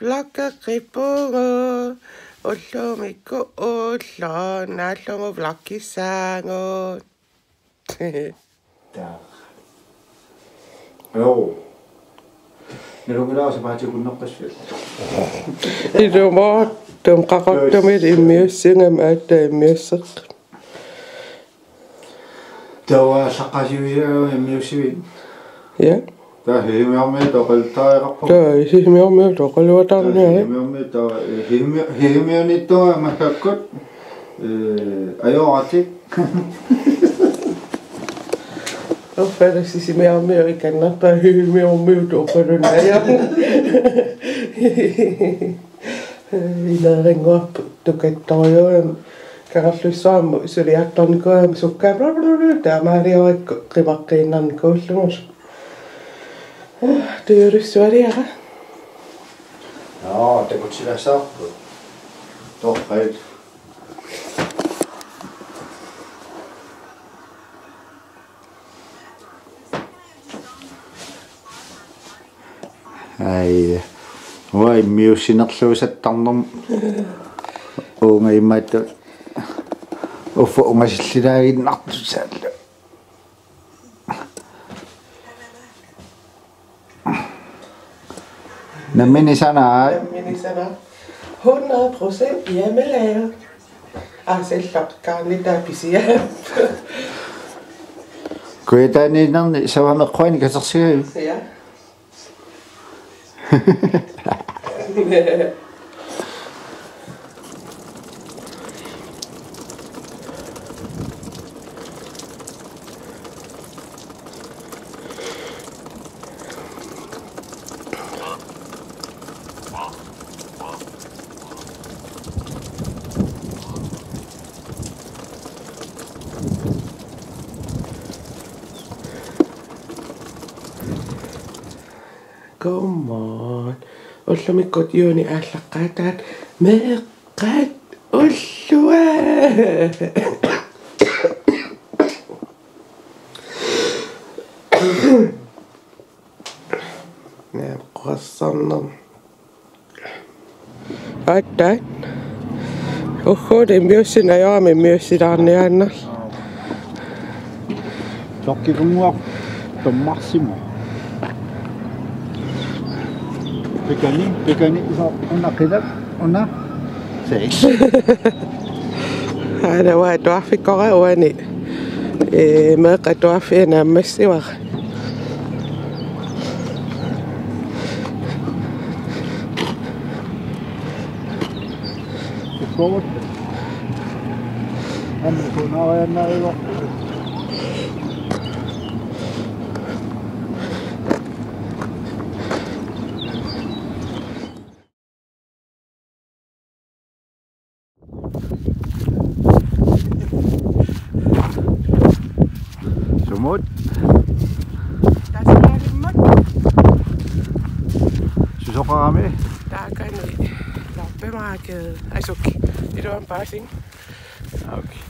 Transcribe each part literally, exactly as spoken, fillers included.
Vloggeqqippugut, ullumikkut ulloq naallugu vloggissaagut. Taa. Joo. Nalunngilaq sapaatip akunnerpassuit. Ilumoortumik Qaqortumi immiussigama aatsaat immiusseq. Taava aallaqqaasiusialu immiussivit? Ja. Taava Sisimiormiut oqaluttariaqarput. Taava Sisimiormiut oqaluatarniarit. Taava Sisimiormiut taava, eh, Sisimi-, Sisimiuniittunga massakkut, eh, ajoratik. Uffa Sisimiormiut ikannartaa Sisimiormiut oqalunnaja. Ilerinnguarput tukattorujuugami Kangerlussuarmut suliartornikuugami sukkaat taamaaliorakku qimaqqiinnarnikuullugulu. Tujulussualiara. Joo, takutsilaassavarput. Torrak. Ai, uanga immiussinerluusattarnermut uunga imaattoq uffa ungasillilaaginnartussaallu. Nammineq sanaat. Nammineq sanaat. Hundrede procent hjemmelavet. Aa, selloqqaanni taapisia. Kujataaniinnarni savami eqquani katersigajuk. Ja. Come on. Ullumikkut juuni aallaqqaataat meeqqat ullua. Naam, qorsarnam. Aatsaat. Ugguuna immiussineq ajorami immiussilaarniaannarlugu. Tokkikunguaq tummarsimo. Pikani, pikani, iso, una qilak, una. Seis. Aana uanga atuarfikkora uani. Ee, meeqqat atuarfiat naammassivara. Ukkoorut. Anni kunaariannarivo. Sumut? Tassaalimmat. Susoqarami? Taakani loppemarked. Asuk. Iluan paasing. Okay.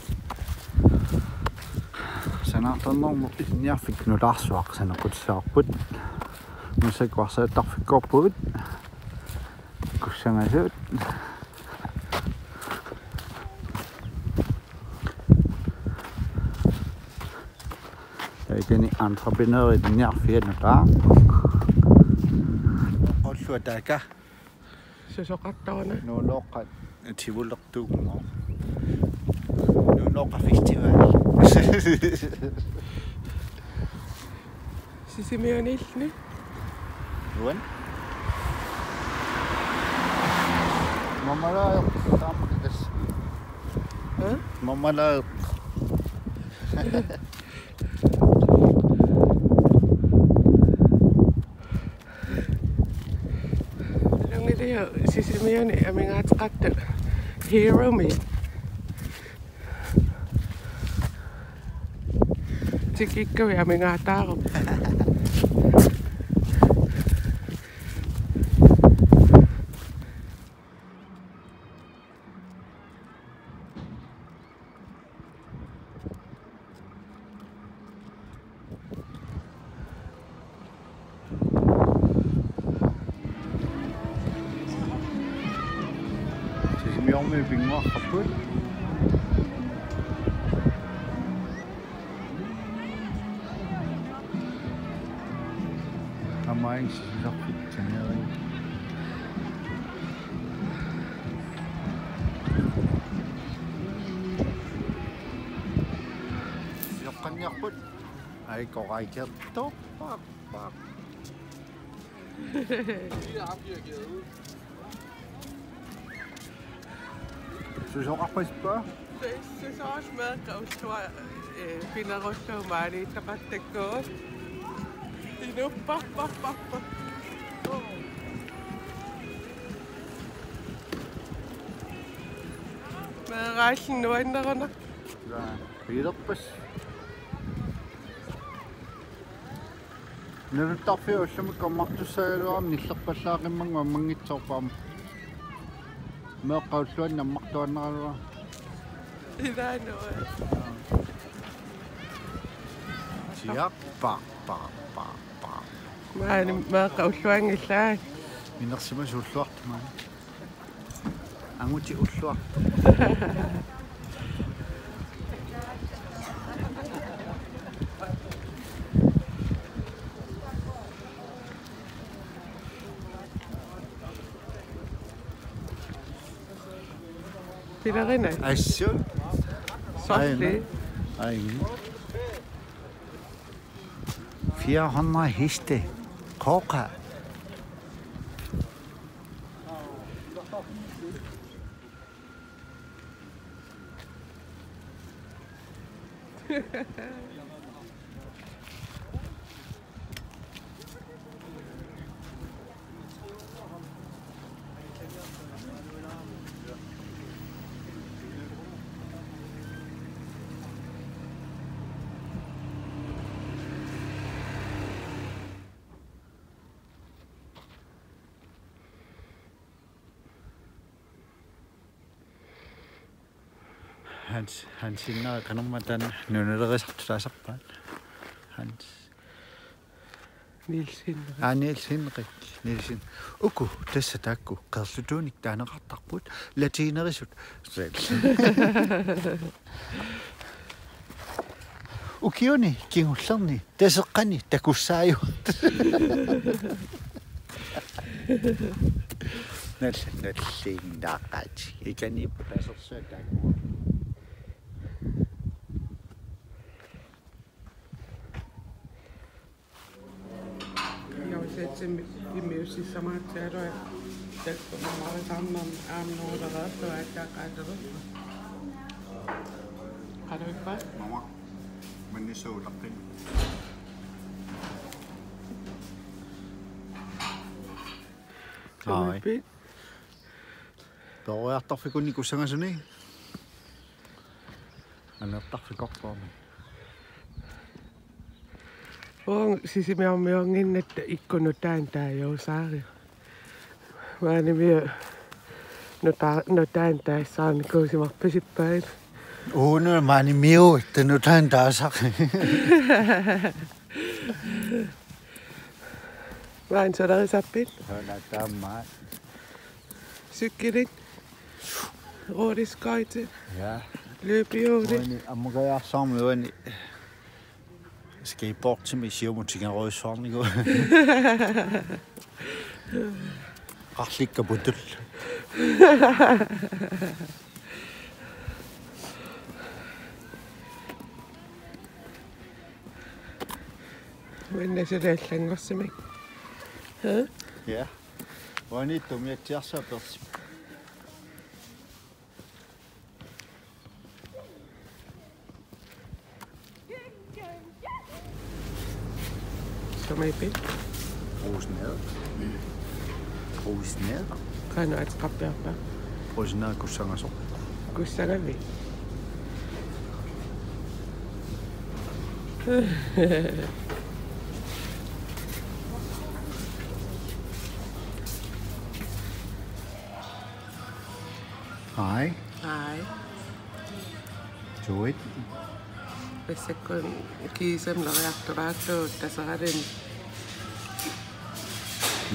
Sanaartornermut ilinniarfik nutaarsuaq saneqqutissaqarput. Massakkut arsaattarfikkoorpugut. Kussangasut. Taakani entreprenørit niarfianut aa. Ulluataaka. Susoqartaruna. Nuunooqqat. Tivulertuunngoq. Nuunooqqat festival. Sisimiuniilluni. Uan? Mamalaaeq taamma kikas. Hæ? Mamalaaeq. Lungiliu Sisimiuni amigaateqartoq Hero-mi. Tikikkui amigaateqarpoq. Sisimiormiut pinnguartarput. Aamma Sisimiorfik saneriuk. Joqqanniarput. Ai, koraikert. Tupperpaq. Susoqarpasippa? Susoqarsimavakka, ulluarput, eh, pinerullugu maaniittaqattakkavut. Inuppa, pa, pa, pa. Meeraallin nuanneruna. Jaa, piilerpas. Naluttarfiup ullumi kammartussaagaluarami nillerpallaaqimmanngua ammanngitsoorput aamma. Meeqqat ulluanni ammartuaannaraluarput. Ilaanua. Siap, pa, pa, pa, pa. Maani meeqqat ulluanngillat. Inersimasut ulluartut maani. Angutit ulluartut. Pilerineq. Assut. Sorleq. Aina. Aina. Fire hundrede heste. Kooqa. Hans, Hans Henrik, qanormaa taanna nunalerisartut taasarpaat? Hans. Niels Henrik. Aa, Niels Henrik Nielsen. Uku tassa taakku qerlutuunik taaneqartarput latinerisut. Ukiuni kingullerni Taseqqani takussaajuartut. Nal-, nalliinnaaqaat. Ikaniippoq tasersuaq taakku. Jausetsim immiussissamaatsialuat takkumarisarnermi aamma nuulereerlugu aatsaat qaatalerpoq. Qaluippa? Mama. Mannissuulaqqin. Ai. Sumiippit? Peroriartorfikkunni kussangasuni. Aneertarfikorpoq. Uunga Sisimiormiunnginnatta ikkunut taanna taajuusaariga. Maanimiut nuta-, nutaamik taassaanikuusimarpasippaat. Uunga maanimiut nutaamik taasaq. Maani sulerisarpit? Soorlu taama. Cykelit. Rulleskøjter. Ja. Løbehjul. Uani ammukajaarsarmi uani. Skateboardimik siumut tingerujussuarnikuuvoq. Qarlikka putullu. Uanni suli allanngorsimavit. Hæ? Ja. Uani tumiatsiarsuaq persip. Sumiippit? Brugsenade. Brugsenade. Qanoq ateqarpiarpa? Brugsenade kussangasoq. Kussangavit? Hej. Hej. Joet. Massakkut kiisami lariartulaarlugu Taseralini.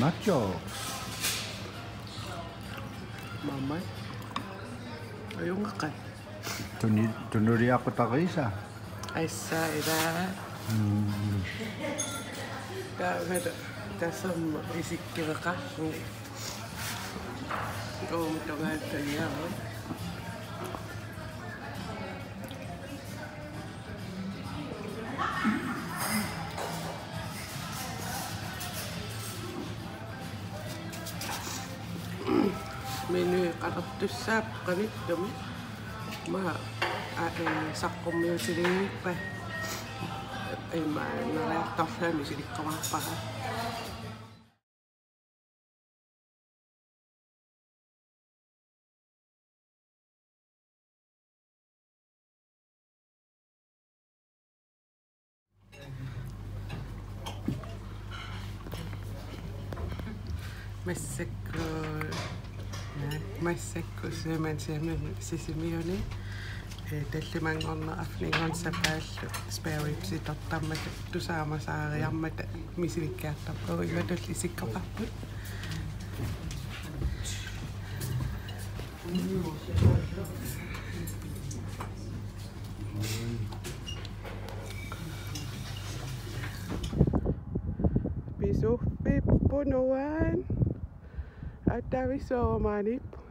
Nacho. Mamma. Ajunngaqaaq. Tuni-, tunuliaqutariisa. Assa ila. Mm. Taavara tassami isikkiveqarluni. Uuma tungaanut tuniarut. Menu qatartussaapput qanittumi. Ima, a, e, saqqummiutiliivippat. Ima, neriartorlugit misilikkumaarpara. Massakkut, ja, massakkut sømandshjemmet Sisimiuni. Ee, tallimanngorneq arfininngorneq sapaallu spare ribsit tortarmata tusaamasaariarmata misilikkiartorpagut, imatut isikkoqarput. Pisuffipput nuan. Attavissuaq maaniippoq.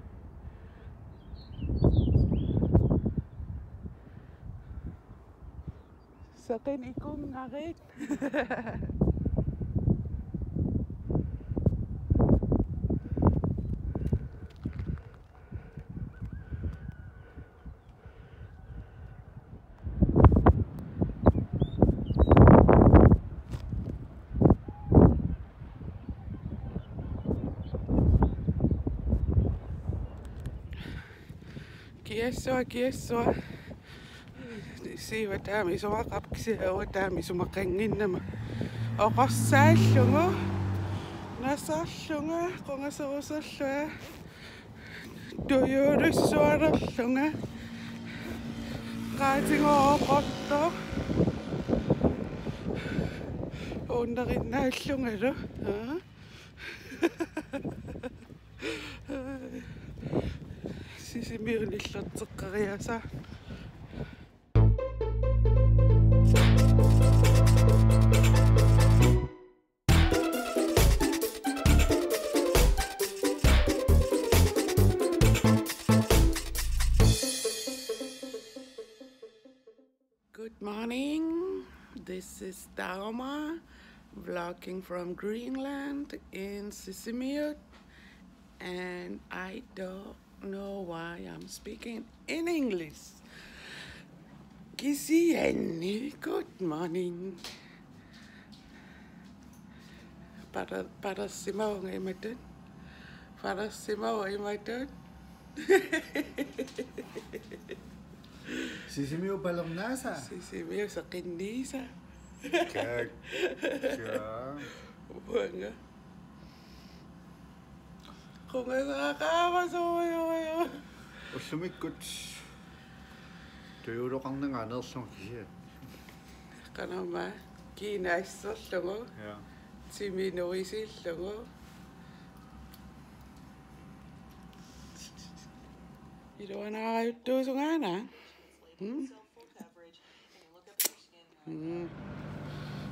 Seqineq ikunngarit. Kiassuaq, kiassuaq. Siiva taama isumaqarpoq, kisianni uanga taama isumaqannginnama. Oqorsaallunga, nasarlunga, qungaseruserlunga, tujuulussualerlunga, qaatinngooq oqortoq, unnerinnaallungalu. Aa? Sisimiunillerteqqeriasaat. Good morning. This is Dauma, vlogging from Greenland in Sisimiut, and I don't know why I'm speaking in English. Kisianni, good morning. Para-, parassimavunga imatut. Parassimavunga imatut. Sisimiut palernaasa. Sisimiut seqinniisa. Kak. Ja. Uanga. Qungasaaqaamasuujuuju. Ullumikkut tujuuloqarnanga aneerlunga kisianni. Qanamma kiinaasserlugu. Ja. Timi nuisillugu. Iluanaarajuttuusungaana. Hmm? Mm.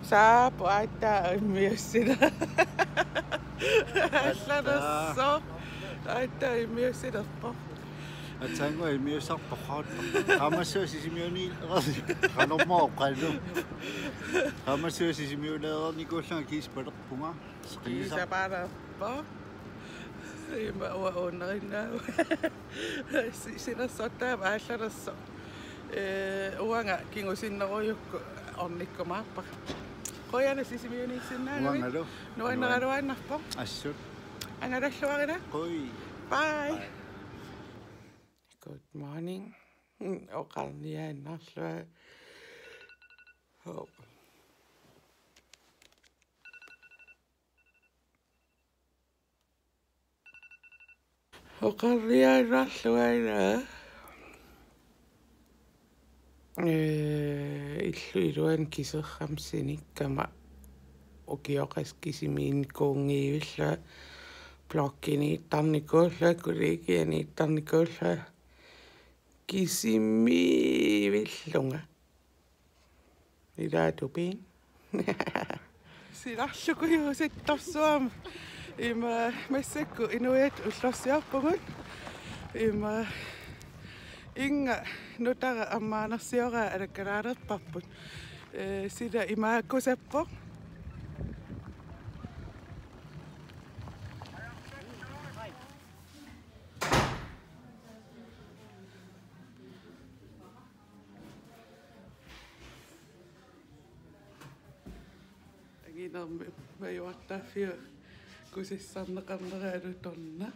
Saap aatsaat immiussiler-. Allanersoq. Aatsaat immiussilerpoq. Aatsaannguaq immiussartoq. Qaammassua Sisimiuni qanormaa oqalu. Qaammassua Sisimiuleerernikuullunga kiisa palerpunga. Kiisa palerpoq. Ima uanga unnerinnaavugut. Si-, sinersortaava aallanersoq. Ee, uanga kingusinnerujukku ornikkumaarpara. Qujanaq Sisimiuniissinnaagavit. Uangalu. Nuanneraluaannarpoq. Assut. Angalalluarina. Qui. Bye. Bye. Good morning. Mm, oqarniaannarlunga. Oh. Oqarniaannarlunga ila. Ee, illup iluani kiserrama sinikkama ukioqassat kisimiinnikuunngivillunga, blokkiniittarnikuullunga, kollegianiittarnikuullunga. Kisimiivillunga. Ilaatupin. Silarlukujuusittarsuarmut. Ima massakkut inuiattut ullorsiorpugut. Ima inga nutara ammaanersioraa alakkalaalerparput. Ee, sila imaakkusappoq. Anginermi majuartaaffiup kusissarneqarnera alutornaq.